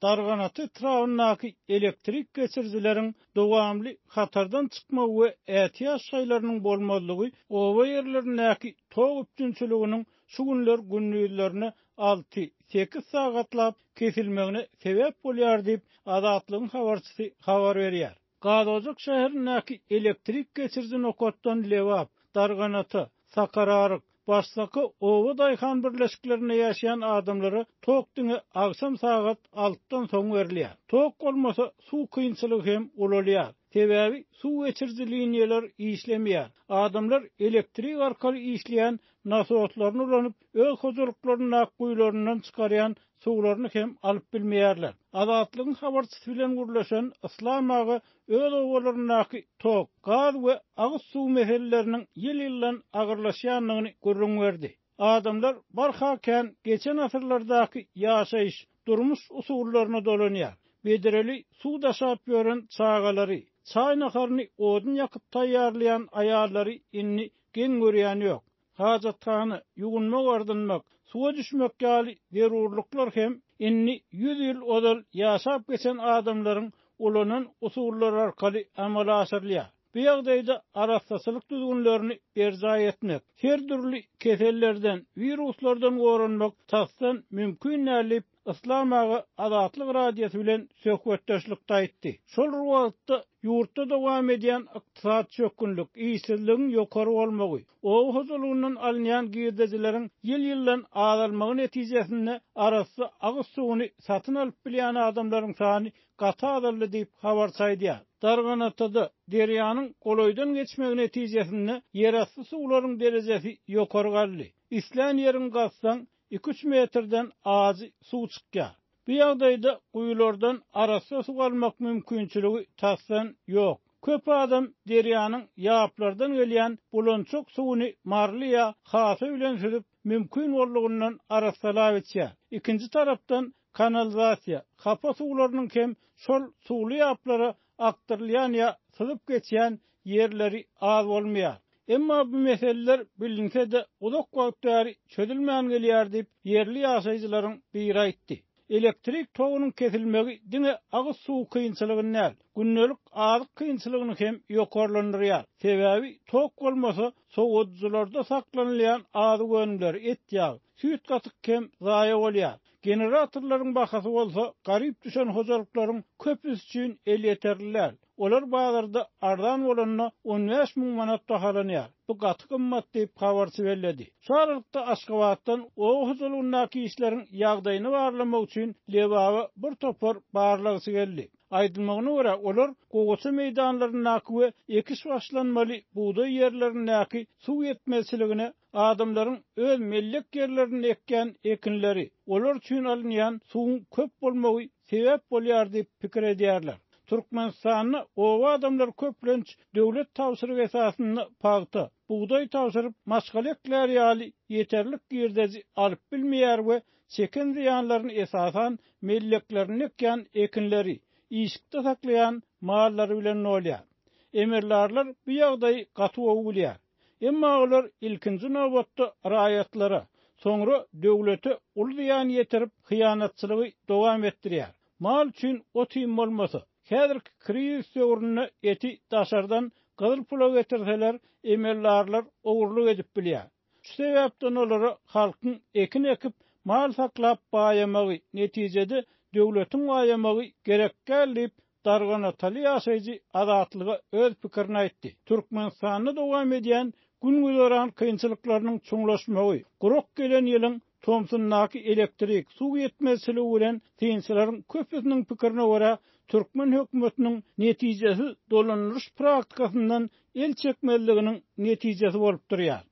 Darganata etrabyndaky elektrik geçirijileriň dowamly hatardan çykmagy we ätiýaç şaýlarynyň bolmazlygy oba ýerlerindäki tok üpjünçiliginiň şu günler gündizlerine alty, sekiz sagatlap kesilmegine sebäp bolýar diýip, Azatlygyň habarçysy habar berýär. Gazojak şäherindäki elektrik geçiriji nokatdan Lebap, Darganata, Sakararyk, Başsaka oba daýhan birleşiklerinde ýaşaýan adamlara tok diňe agşam sagat altydan soň berilýär. Tok bolmasa, suw kynçylygy hem ulalýar. Sebäbi suw geçiriji liniýalar işlemeýär. Adamlar elektrik arkaly işleýän nasoslaryny ulanyp, öz hojalyklaryndaky guýularyndan çykarýan suwlaryny hem alyp bilmeýärler. Azatlygyň habarçysy bilen gürleşen Yslam aga öz obalaryndaky tok, gaz we agyz suw meseleleriniň ýyl-ýyldan agyrlaşýandygyny gürrüň berdi. Adamlar barha kän geçen asyrlardaky ýaşaýyş, durmuş usullaryna dolanýar. Bedreli suw daşap ýören çagalary, çaý-naharyny odun ýakyp taýýarlaýan aýallary indi geň görýän ýok. Hajathana, ýuwunmak-ardynmak, suwa düşmek ýaly zerurlyklar hem indi ýüz ýyl ozal ýaşap geçen adamlaryň ulanan usullary arkaly amala aşyrylýar. Bu ýagdaýda arassaçylyk düzgünlerini berjaý etmek, her dürli kesellerden, wiruslardan goranmak tasdan mümkin däl diýip, Yslam aga Azatlyk Radiosy bilen söhbetdeşlikde aýtdy. Şol bir wagtda, ýurtda dowam edýän ykdysady çökgünlik, işsizligiň ýokary bolmagy, oba hojalygyndan alynýan girdejileriň ýyl-ýyldan azalmagy netijesinde arassa agyz suwuny satyn alyp bilýän adamlaryň sany gaty azaldy diýip, habarçy aýdýar. Darganatada derýanyň golaýdan geçmegi netijesinde ýerasty suwlaryň derejesi ýokary galdy. Islän ýeriňi gazsaň, Iki-üç metrden ajy suw çykýar. Bu ýagdaýda guýulardan arassa suw almak mümkinçiligi tasdan ýok. Köp adam derýanyň ýaplardan gelýän bulançak suwuny marly ýa hasa bilen süzüp, mümkin boldugyndan arassalap içýär. Ikinji tarapdan, kanalizasiýa, hapa suwlarynyň hem şol suwly ýaplara akdyrylýan ýa syzyp geçýän ýerleri az bolmaýar. Emma bu meseleler bilinse-de, uzak wagt bäri çözülmän gelýär diýip, ýerli ýaşaýjylaryň biri aýtdy. Elektrik togunyň kesilmegi diňe agyz suwy kynçylygyny däl, gündelik azyk kynçylygyny hem ýokarlandyrýar. Sebäbi tok bolmasa, sowadyjylarda saklanylýan azyk önümleri, et-ýag, süýt-gatyk hem zaýa bolýar. Generatorlaryň bahasy bolsa garyp düşen hojalyklaryň köpüsi üçin elýeterli däl. Olar bazarda arzan bolanda 15 müň manat bahalanýar. Bu gaty gymmat diýip, habarçy belledi. Şu aralykda Aşgabatdan oba hojalygyndaky işleriň ýagdaýyny barlamak üçin Lebaba bir topar barlagçy geldi. Aýdylmagyna görä, olar gowaça meýdanlaryndaky we ekiş başlanmaly bugdaý ýerlerindäki suw ýetmezçiligine Adamlaryň öz mellek ýerlerinde ekýän ekinleri, olar üçin alynýan suwuň köp bolmagy sebäp bolýar diýip pikir edýärler. Türkmenistanda oba adamlary köplenç döwlet tabşyrygy esasynda pagta, bugdaý tabşyryp, maşgala eklär ýaly ýeterlik girdeji alyp bilmeýär we çeken zyýanlaryny esasan melleklerinde ekýän ekinleri, işikde saklaýan mallary bilen dolýar. Emeldarlar bu ýagdaýy gaty gowy bilýär. Emma olar ilkinji nobatda raýatlara, soňra döwlete uly zyýan ýetirip, hyýanatçylygy dowam etdirýär. Mal üçin ot-iým bolmasa, häzirki krizis döwründe eti daşardan gyzyl pula getirseler, emeldarlar ogurlyk edip bilýär. Şu sebäpden olara halkyň ekin ekip, mal saklap baýamagy, netijede döwletiň baýamagy gerek däl diýip, Darganataly ýaşaýjy Azatlyga öz pikirini aýtdy. Türkmenistanda dowam edýän gün-güzeran kynçylyklarynyň çuňlaşmagy, gurak gelen ýylyň tomsundaky elektrik, suw ýetmezçiligi bilen synçylaryň köpüsiniň pikirine görä, türkmen hökümetiniň netijesiz dolandyryş praktikasyndan el çekmezliginiň netijesi bolup durýar.